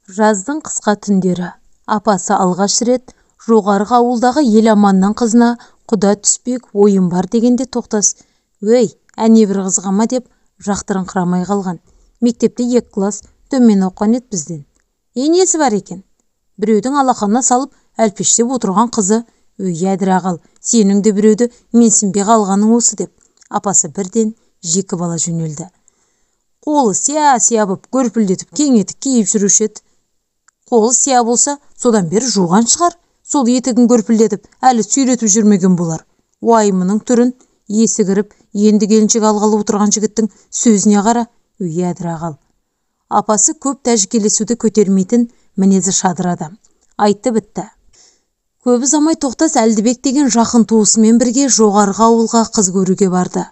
Жаздың қысқа түндері. Апасы алғаш рет жоғарғы ауылдағы Еламанның қызына құда түспек ойым бар дегенде Тоқтас, өй, әне бір қызға ма деп жақтырыңқырамай қалған. Мектепте 2 класс төмен оқыған еді бізден. Енесі бар екен. Біреудің алақанына салып әлпештеп отырған қызы, өй, әдіре ағал, сенің де біреуді менсінбей қалғаның осы деп апасы бірден жекі бала жөнелді. Қолы сия-сия боп көрпілдетіп кең етік киіп жүруші еді. Қолы сия болса, содан бері жуған шығар. Сол етігін көрпілдетіп, әлі сүйретіп жүрмеген болар. Уайымының түрін есі кіріп, енді келіншек алғалы отырған жігіттің сөзіне қара, өй, әдіре ағал. Апасы көп тәжікелесуді көтермейтін мінезі шадыр адам. Айтты бітті. Көп ұзамай Тоқтас Әлдібек деген жақын туысымен бірге жоғарғы ауылға қыз көруге барды.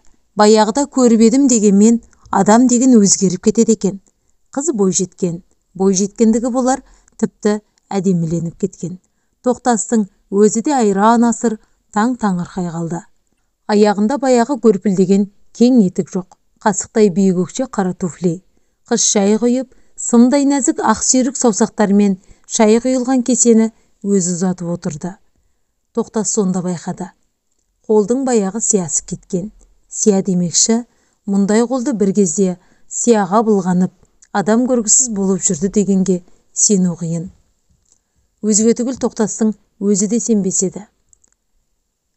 Баяғыда көріп едім дегенмен, адам деген өзгеріп кетеді екен. Қыз бойжеткен. Бойжеткендігі болар, тіпті әдеміленіп кеткен. Тоқтастың өзі де айран асыр, таң таңырқай қалды. Аяғында баяғы көрпілдеген кең етік жоқ. Қасықтай биік өкше қара туфли. Қыз шай құйып, сымдай нәзік ақ сүйрік саусақтармен шай құйылған кесені өзі ұзатып отырды. Тоқтас сонда байқады. Қолдың баяғы сиясы кеткен. Сия демекші, мұндай қолды бір кезде сияға былғанып, адам көргісіз болып жүрді дегенге сену қиын. Өзге түгіл Тоқтастың өзі де сенбес еді.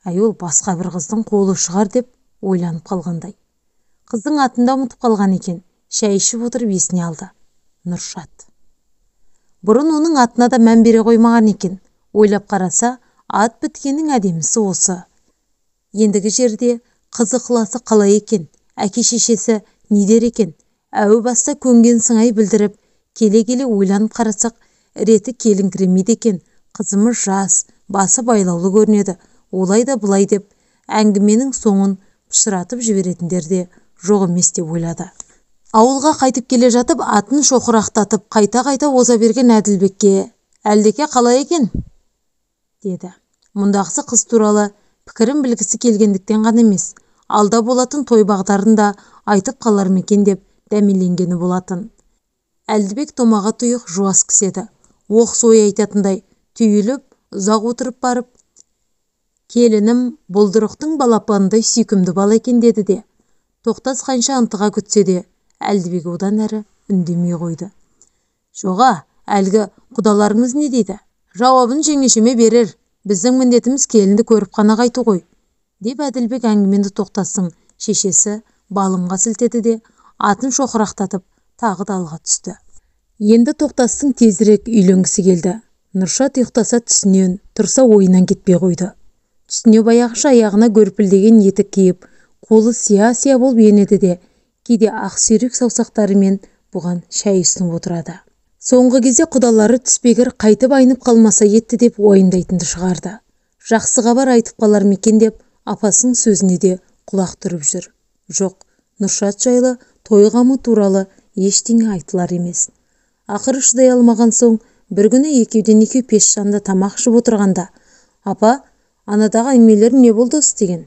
Әй, ол басқа бір қыздың қолы шығар деп ойланып қалғандай. Қыздың атын да ұмытып қалған екен. Шай ішіп отырып есіне алды. Нұршат. Бұрын оның атына да мән бере қоймаған екен. Ойлап қараса, ат біткеннің әдемісі осы. Ендігі жерде қыз ықыласы қалай екен, әке-шешесі не дер екен? Әу баста көнген сыңай білдіріп, келе-келе ойланып қарасақ, реті келіңкіремейді екен. Қызымыз жас, басы байлаулы көрінеді. Олай да былай деп әңгіменің соңын пышыратып жіберетіндер де жоқ емес деп ойлады. Ауылға қайтып келе жатып, атын шоқырақтатып, қайта-қайта оза берген Әділбекке, Әлдеке қалай екен? Деді. Мұндағысы қыз туралы пікірін білгісі келгендіктен ғана емес, алда болатын той бағдарын да айтып қалар ма екен деп дәмеленгені болатын. Әлдібек томаға тұйық жуас кісі еді. Оқыс ой айтатындай түйіліп, ұзақ отырып барып, келінім бұлдырықтың балапанындай сүйкімді бала екен деді де. Тоқтас қанша ынтыға күтсе де, Әлдібек одан әрі үндемей қойды. Жоға, әлгі құдаларыңыз не дейді? Жауабын жеңешеме берер. Біздің міндетіміз келінді көріп қана қайту ғой, деп Әділбек әңгімені Тоқтастың шешесі Балымға сілтеді де, атын шоқырақтатып тағы да алға түсті. Енді Тоқтастың тезірек үйленгісі келді. Нұршат ұйықтаса түсінен, тұрса ойынан кетпей қойды. Түсіне баяғыша аяғына көрпілдеген етік киіп, қолы сия-сия болып енеді де, кейде ақ сүйрік саусақтарымен бұған шай ұсынып отырады. Соңғы кезде құдалары түспегір қайтып айнып қалмаса етті деп уайымдайтынды шығарды. Жақсы хабар айтып қалар ма екен деп апасының сөзіне де құлақ түріп жүр. Жоқ, Нұршат жайлы той қамы туралы ештеңе айтылар емес. Ақыры шыдай алмаған соң бір күні екеуден екеу пеш жанында тамақ ішіп отырғанда, апа, анадағы әңгімелер не болды осы деген.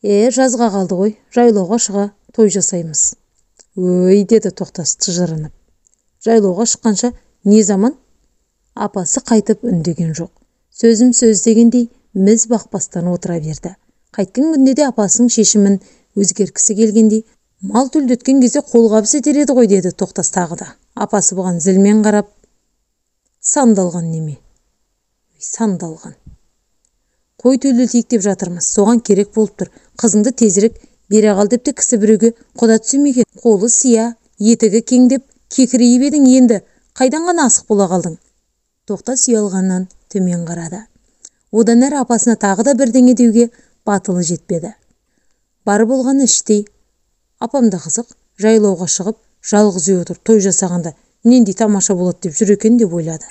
Жазға қалды ғой, жайлауға шыға той жасаймыз. Өй, деді Тоқтас тыжырынып. Жайлауға шыққанша не заман? Апасы қайтып үндеген жоқ. Сөзім сөз дегендей міз бақпастан отыра берді. Қайтқан күнде де апасының шешімін өзгерткісі келгендей, мал төлдеткен кезде қолғабыс етер еді ғой, деді Тоқтас тағы да. Апасы бұған зілмен қарап, сандалған неме? Сандалған. Қой төлдетейік деп жатырмыз, соған керек болып тұр. Қызыңды тезірек бере қал деп те кісі біреуге құда түсемеген. Қолы сия, етігі кең деп кекірейіп едің, енді қайдан ғана асық бола қалдың? Тоқтас ұялғаннан төмен қарады. Одан әрі апасына тағы да бірдеңе деуге батылы жетпеді. Бар болғаны іштей, апам да қызық, жайлауға шығып, жалғыз үй отырып той жасағанда нендей тамаша болады деп жүр екен деп ойлады.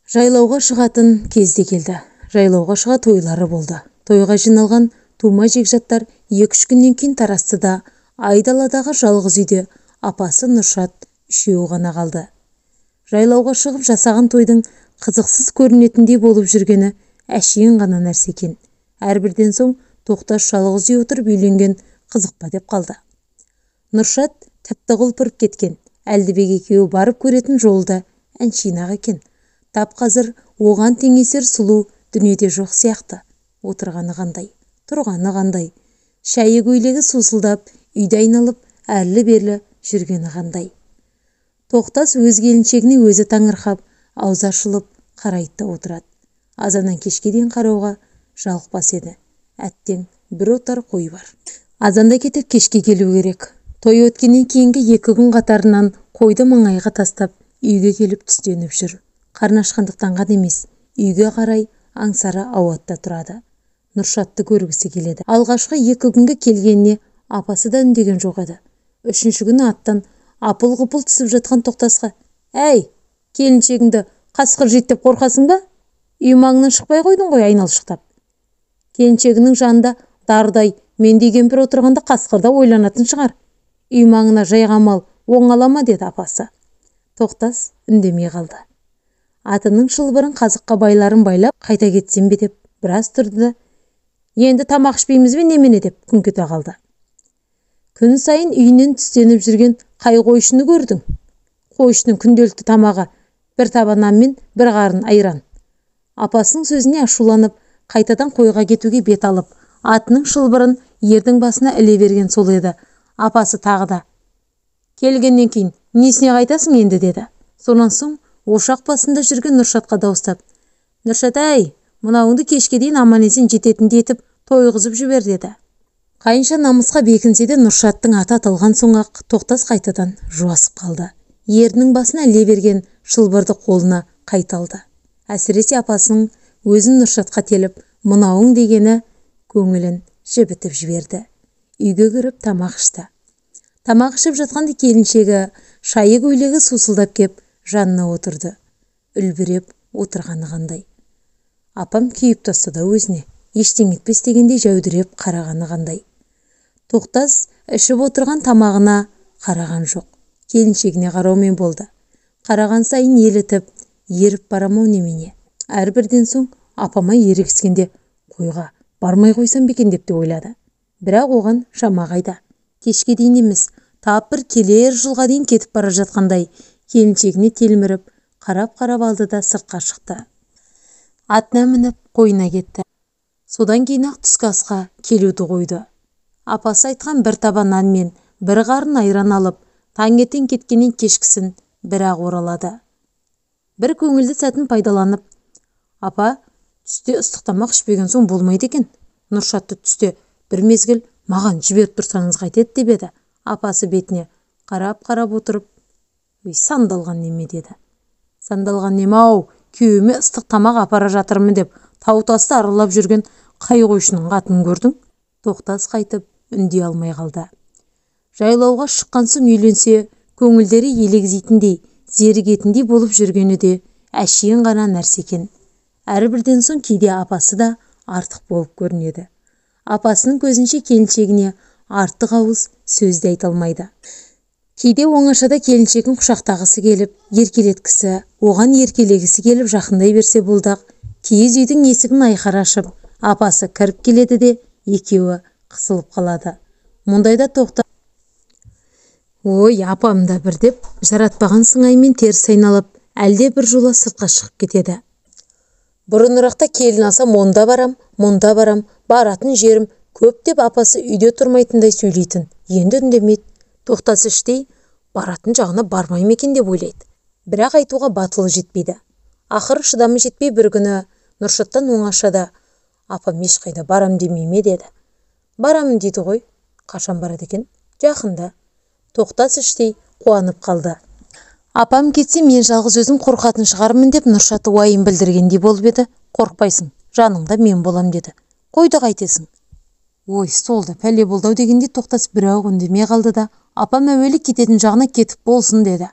Жайлауға шығатын кез де келді. Жайлауға шыға тойлары болды. Тойға жиналған тума жекжаттар 2-3 күннен кейін тарасты да, айдаладағы жалғыз үйде апасы Нұршат үшеуі ғана қалды. Жайлауға шығып жасаған тойдың қызықсыз көрінетіндей болып жүргені әшейін ғана нәрсе екен. Әрбірден соң Тоқтас жалғыз үй отырып үйленген қызық па деп қалды. Нұршат тіпті құлпырып кеткен. Әлдібек екеуі барып көретін жолы да әншейін-ақ екен. Тап қазір оған теңесер сұлу дүниеде жоқ сияқты. Отырғаны қандай, тұрғаны қандай, шәйі көйлегі сусылдап, үйді айналып, әрлі-берлі жүргені қандай. Тоқтас өз келіншегіне өзі таңырқап, аузы ашылып қарайды да отырады. Азаннан кешке дейін қарауға жалықпас еді. Әттең, бір отар қой бар. Азанда кетіп кешке келу керек. Той өткеннен кейінгі 2 күн қатарынан қойды маңайға тастап, үйге келіп түстеніп жүр. Қарны ашқандықтан ғана емес, үйге қарай аңсары ауатта тұрады. Нұршатты көргісі келеді. Алғашқы 2 күнгі келгеніне апасы да үндеген жоқ еді. 3-ші күні аттан апыл-ғұпыл түсіп жатқан Тоқтасқа, «Әй, келіншегіңді қасқыр жейді деп қорқасың ба? Үй маңынан шықпай қойдың ғой айналшықтап». Келіншегінің жанында дардай мендей кемпір отырғанда қасқырда ойланатын шығар. Үй маңына жайға мал оңала ма, деді апасы. Тоқтас үндемей қалды. Атының шылбырын қазыққа байларын байлап, қайта кетсем бе деп біраз тұрды да, енді тамақ ішпейміз бе немене деп күңк ете қалды. Күн сайын үйінен түстеніп жүрген қай қойшыны көрдің? Қойшының күнделікті тамағы бір таба нан мен бір қарын айран. Апасының сөзіне ашуланып, қайтадан қойға кетуге бет алып, атының шылбырын ердің басына іле берген сол еді. Апасы тағы да, «Келгеннен кейін несіне қайтасың енді?» деді. Сонан соң ошақ басында жүрген Нұршатқа дауыстап, «Нұршат әй, мынауыңды кешке дейін аман-есен жететіндей етіп тойғызып жібер», деді. Қайынша намысқа бекінсе де Нұршаттың аты аталған соң-ақ Тоқтас қайтадан жуасып қалды. Ерінің басына іле берген шылбырды қолына қайта алды. Әсіресе апасының өзін Нұршатқа теліп, мынауың дегені көңілін жібітіп жіберді. Үйге кіріп тамақ ішті. Тамақ ішіп жатқанда келіншегі шайы көйлегі сусылдап кеп жанына отырды. Үлбіреп отырғаны қандай. Апам күйіп тастады өзіне, ештеңе етпес дегендей жәудіреп қарағаны қандай. Тоқтас ішіп отырған тамағына қараған жоқ, келіншегіне қараумен болды. Қараған сайын елітіп, еріп барам-ау немене. Әрбірден соң апама ерегіскенде қойға бармай қойсам ба екен деп те ойлады. Бірақ оған шама қайда. Кешке дейін емес, тап бір келер жылға дейін кетіп бара жатқандай келіншегіне телміріп, қарап-қарап алды да сыртқа шықты. Атына мініп қойына кетті. Содан кейін ақ түскі асқа келуді қойды. Апасы айтқан бір таба нан мен бір қарын айран алып, таңертең кеткеннен кешкісін бір-ақ оралады. Бір көңілді сәтін пайдаланып, «Апа, түсте ыстық тамақ ішпеген соң болмайды екен. Нұршатты түсте бір мезгіл маған жіберіп тұрсаңыз қайтеді», деп еді. Апасы бетіне қарап-қарап отырып, «Өй, сандалған неме?» деді. «Сандалған неме-ау, күйеуіме ыстық тамақ апара жатырмын деп тау-тасты аралап жүрген қай қойшының қатынын көрдің?» Тоқтас қайтып үндей алмай қалды. Жайлауға шыққан соң үйленсе, көңілдері елегзитіндей, зерігетіндей болып жүргені де әшейін ғана нәрсе екен. Әрбірден соң кейде апасы да артық болып көрінеді. Апасының көзінше келіншегіне артық ауыз сөз де айта алмайды. Кейде оңашада келіншегін құшақтағысы келіп, еркелеткісі, оған еркелегісі келіп жақындай берсе болды-ақ, киіз үйдің есігін айқара ашып, апасы кіріп келеді де екеуі қысылып қалады. Мұндайда Тоқтас, «Ой, апам да бір» деп жаратпаған сыңаймен теріс айналып, әлде бір жола сыртқа шығып кетеді. Бұрынырақта келін алсам онда барам, мұнда барам, баратын жерім көп деп апасы үйде тұрмайтындай сөйлейтін. Енді үндемейді. Тоқтас іштей баратын жағына бармай ма екен деп ойлайды. Бірақ айтуға батылы жетпейді. Ақыры шыдамы жетпей бір күні Нұршаттан оңашада, «Апам ешқайда барам демей ме?» деді. «Барамын дейді ғой». «Қашан барады екен?» «Жақында». Тоқтас іштей қуанып қалды. Апам кетсе мен жалғыз өзім қорқатын шығармын деп Нұршат уайым білдіргендей болып еді. «Қорықпайсың, жаныңда мен болам» деді. «Қойды қайтесің?» Ой, сол да пәле болды-ау дегенде Тоқтас бір-ақ үндемей қалды да, апам әуелі кететін жағына кетіп болсын деді.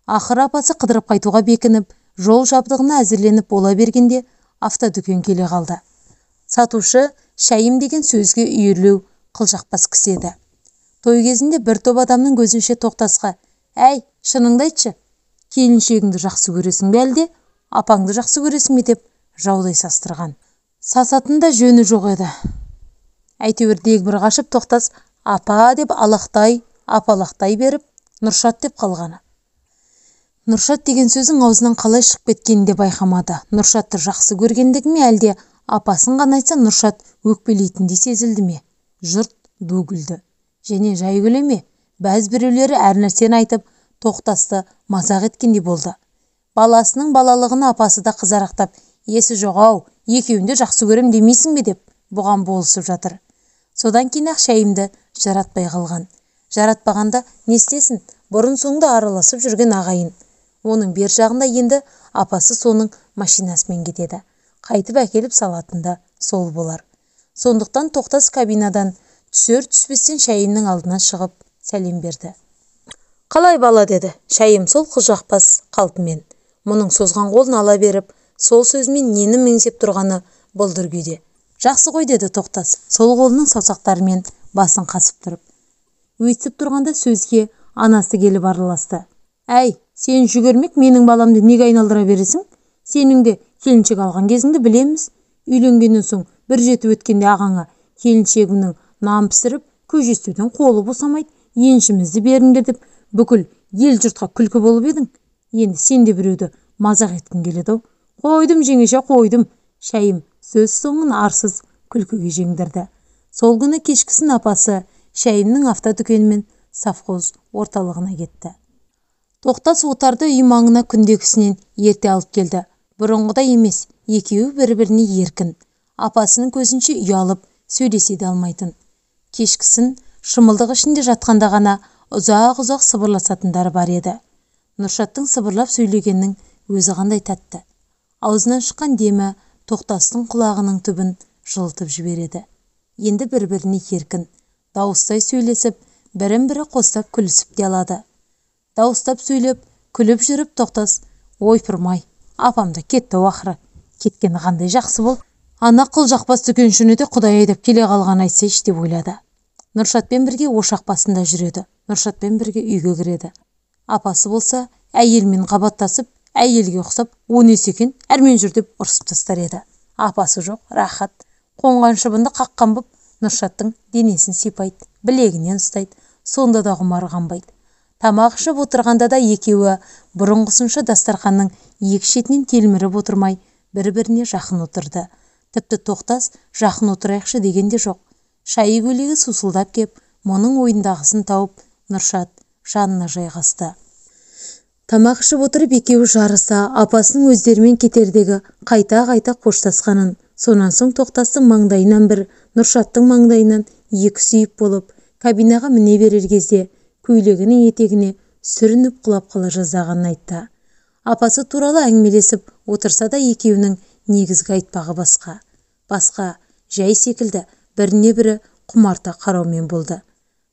Ақыры апасы қыдырып қайтуға бекініп, жол жабдығына әзірленіп бола бергенде автодүкен келе қалды. Сатушы шәйім деген сөзге үйірлеу қылжақпас кісі еді. Той кезінде бір топ адамның көзінше Тоқтасқа, «Әй, шыныңды айтшы, келіншегіңді жақсы көресің бе әлде, апаңды жақсы көресің бе?» деп жаудай састырған. Сасатын да жөні жоқ еді. Әйтеуір дегбір қашып Тоқтас апа деп алақтай, апалақтай беріп, Нұршат деп қалғаны. Нұршат деген сөздің аузынан қалай шығып кеткенін де байқамады. Нұршатты жақсы көргендігі ме, әлде апасын ғана айтса Нұршат өкпелейтіндей сезілді ме? Жұрт ду күлді. Және жай күле ме? Бәз біреулері әр нәрсені айтып, Тоқтасты мазақ еткендей болды. Баласының балалығына апасы да қызарақтап, есі жоқ-ау, екеуін де жақсы көрем демейсің бе деп бұған болысып жатыр. Содан кейін-ақ Шәйімді жаратпай қалған. Жаратпағанда не істесін, бұрын-соңды араласып жүрген ағайын. Оның бер жағында енді апасы соның машинасымен кетеді. Қайтып әкеліп салатын да сол болар. Сондықтан Тоқтас кабинадан түсер-түспестен Шәйімнің алдына шығып сәлем берді. Қалай бала деді Шәйім сол қылжақпас қалпымен. Мұның созған қолын ала беріп, сол сөзімен нені меңзеп тұрғаны бұлдыр күйде. Жақсы ғой деді Тоқтас, сол қолының саусақтарымен басын қасып тұрып. Өйтіп тұрғанда сөзге анасы келіп араласты. Әй, сен жүгірмек менің баламды неге айналдыра бересің? Сенің де келіншек алған кезіңді білеміз. Үйленгеннен соң бір жеті өткенде ағаңа келіншегімнің нан пісіріп, көже істеуден қолы босамайды, еншімізді беріңдер деп бүкіл ел жұртқа күлкі болып едің. Енді сен де біреуді мазақ еткің келеді-ау. Қойдым жеңеше, қойдым. Шәйім сөз соңын арсыз күлкіге жеңдірді. Сол күні кешкісін апасы Шәйімнің автодүкенімен совхоз орталығына кетті. Тоқтас отарды үй маңына күндегісінен ерте алып келді. Бұрынғыдай емес, екеуі бір-біріне еркін. Апасының көзінше ұялып сөйлесе де алмайтын. Кешкісін шымылдық ішінде жатқанда ғана ұзақ-ұзақ сыбырласатындары бар еді. Нұршаттың сыбырлап сөйлегенінің өзі қандай тәтті. Аузынан шыққан демі Тоқтастың құлағының түбін жылытып жібереді. Енді бір-біріне еркін, дауыстай сөйлесіп, бірін-бірі қостап күлісіп те алады. Дауыстап сөйлеп, күліп жүріп Тоқтас, ойпырмай, апам да кетті ақыры. Кеткені қандай жақсы болды. Ана қылжақпас дүкеншіні де Құдай айдап келе қалған айтсайшы деп ойлады. Нұршатпен бірге ошақ басында жүреді. Нұршатпен бірге үйге кіреді. Апасы болса, әйелмен қабаттасып, әйелге ұқсап, о несі екен, әрмен жүр деп ұрсып тастар еді. Апасы жоқ, рахат. Қонған шыбынды қаққан боп, Нұршаттың денесін сипайды, білегінен ұстайды, сонда да құмары қанбайды. Тамақ ішіп отырғанда да екеуі бұрынғысынша дастарханның екі шетінен телміріп отырмай, бір-біріне жақын отырды. Тіпті Тоқтас жақын отырайықшы деген де жоқ. Шайы көйлегі сусылдап кеп, мұның ойындағысын тауып, Нұршат жанына жайғасты. Тамақ ішіп отырып екеуі жарыса, апасының өздерімен кетердегі қайта-қайта қоштасқанын, сонан соң Тоқтастың маңдайынан бір, Нұршаттың маңдайынан екі сүйіп болып, кабинаға міне берер кезде көйлегінің етегіне сүрініп құлап қала жаздағанын айтты. Апасы туралы әңгімелесіп отырса да екеуінің негізгі айтпағы басқа. Басқа жай секілді біріне бірі құмарта қараумен болды.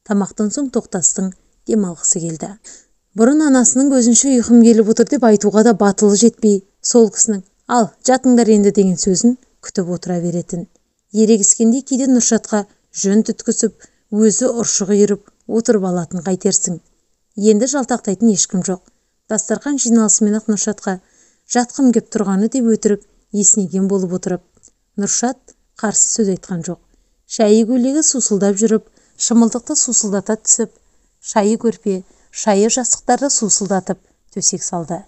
Тамақтан соң Тоқтастың демалғысы келді. Бұрын анасының көзінше ұйқым келіп отыр деп айтуға да батылы жетпей, сол кісінің ал жатыңдар енді деген сөзін күтіп отыра беретін. Ерегіскенде кейде Нұршатқа жөн түткізіп, өзі ұршық үйіріп отырып алатын қайтерсің. Енді жалтақтайтын ешкім жоқ. Дастархан жиналысымен-ақ Нұршатқа жатқым кеп тұрғаны деп өтірік есінеген болып отырып, Нұршат қарсы сөз айтқан жоқ. Шайы көйлегі сусылдап жүріп, шымылдықты сусылдата түсіп, шайы көрпе, шайы жастықтарды сусылдатып төсек салды.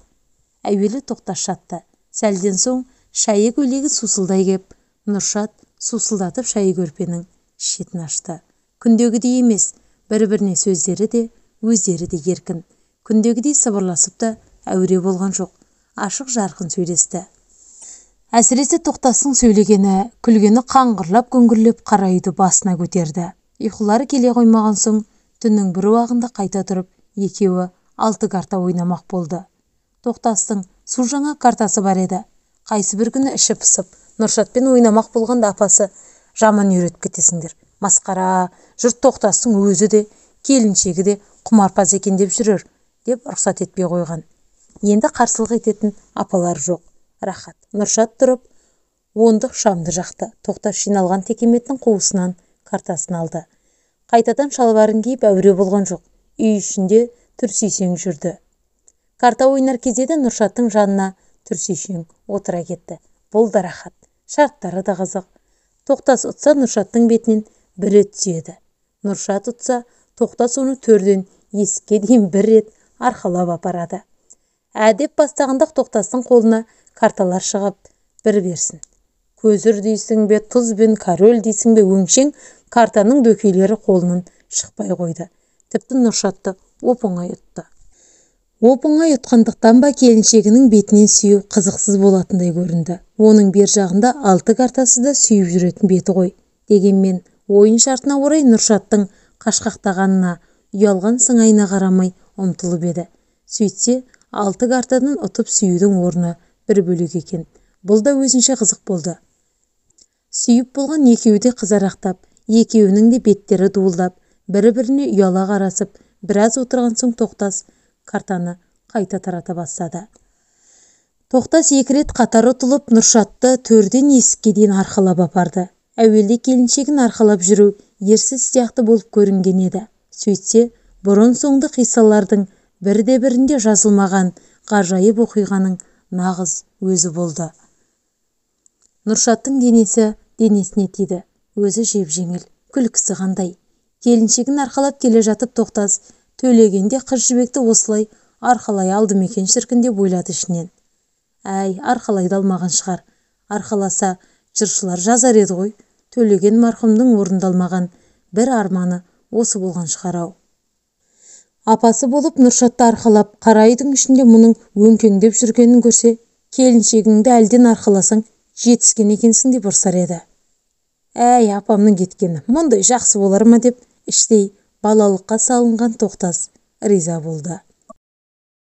Әуелі Тоқтас жатты. Сәлден соң шайы көйлегі сусылдай кеп, Нұршат сусылдатып шайы көрпенің шетін ашты. Күндегідей емес, бір-біріне сөздері де, өздері де еркін. Күндегідей сыбырласып та әуре болған жоқ. Ашық жарқын сөйлесті. Әсіресе Тоқтастың сөйлегені, күлгені қаңғырлап күңгірлеп қара үйді басына көтерді. Ұйқылары келе қоймаған соң түннің бір уағында қайта тұрып, екеуі 6 карта ойнамақ болды. Тоқтастың су жаңа картасы бар еді. Қайсы бір күні іші пысып, Нұршатпен ойнамақ болғанда апасы жаман үйретіп кетесіңдер. Масқара, жұрт Тоқтастың өзі де, келіншегі де құмарпаз екен деп жүрер, деп рұқсат етпей қойған. Енді қарсылық ететін апалар жоқ. Рахат. Нұршат тұрып, ондық шамды жақты. Тоқтас жиналған текеметтің қуысынан картасын алды. Қайтадан шалбарын киіп әуре болған жоқ. Үй ішінде түрсүйсең жүрді. Карта ойнар кезде де Нұршаттың жанына түрсүйшең отыра кетті. Бұл да рахат. Шарттары да қызық. Тоқтас ұтса Нұршаттың бетінен бір рет сүйеді. Нұршат ұтса, Тоқтас оны төрден есікке дейін бір рет арқалап апарады. Әдеп бастағанда Тоқтастың қолына карталар шығып бір берсін. Көзір дейсің бе, тұз бен король дейсің бе, өңшең картаның дөкейлері қолынан шықпай қойды. Тіпті Нұршатты оп-оңай ұтты. Оп-оңай ұтқандықтан ба, келіншегінің бетінен сүю қызықсыз болатындай көрінді. Оның бер жағында 6 картасы да сүйіп жүретін беті ғой. Дегенмен ойын шартына орай Нұршаттың қашқақтағанына, ұялған сыңайына қарамай ұмтылып еді. Сөйтсе, 6 картадан ұтып сүюдің орны бір бөлек екен. Бұл да өзінше қызық болды. Сүйіп болған екеуі де қызарақтап, екеуінің де беттері дуылдап, бірі-біріне ұяла қарасып, біраз отырған соң Тоқтас картаны қайта тарата бастады. Тоқтас 2 рет қатар ұтылып, Нұршатты төрден есікке дейін арқалап апарды. Әуелде келіншегін арқалап жүру ерсіз сияқты болып көрінген еді. Сөйтсе, бұрын-соңды қиссалардың бірде-бірінде жазылмаған ғажайып оқиғаның нағыз өзі болды. Нұршаттың денесі денесіне тиді, өзі жеп-жеңіл, күлкісі қандай. Келіншегін арқалап келе жатып Тоқтас, Төлегенде қыз жібекті осылай арқалай алды ма екен шіркін деп ойлады ішінен. Әй, арқалай да алмаған шығар. Арқаласа, жыршылар жазар еді ғой. Төлеген марқұмдың орындалмаған бір арманы осы болған шығар-ау. Апасы болып Нұршатты арқалап, қара үйдің ішінде мұның өңкеңдеп жүргенін көрсе, келіншегіңді әлден арқаласаң, жетіскен екенсің деп ұрсар еді. Әй, апамның кеткені, мұндай жақсы болар ма деп іштей балалыққа салынған Тоқтас риза болды.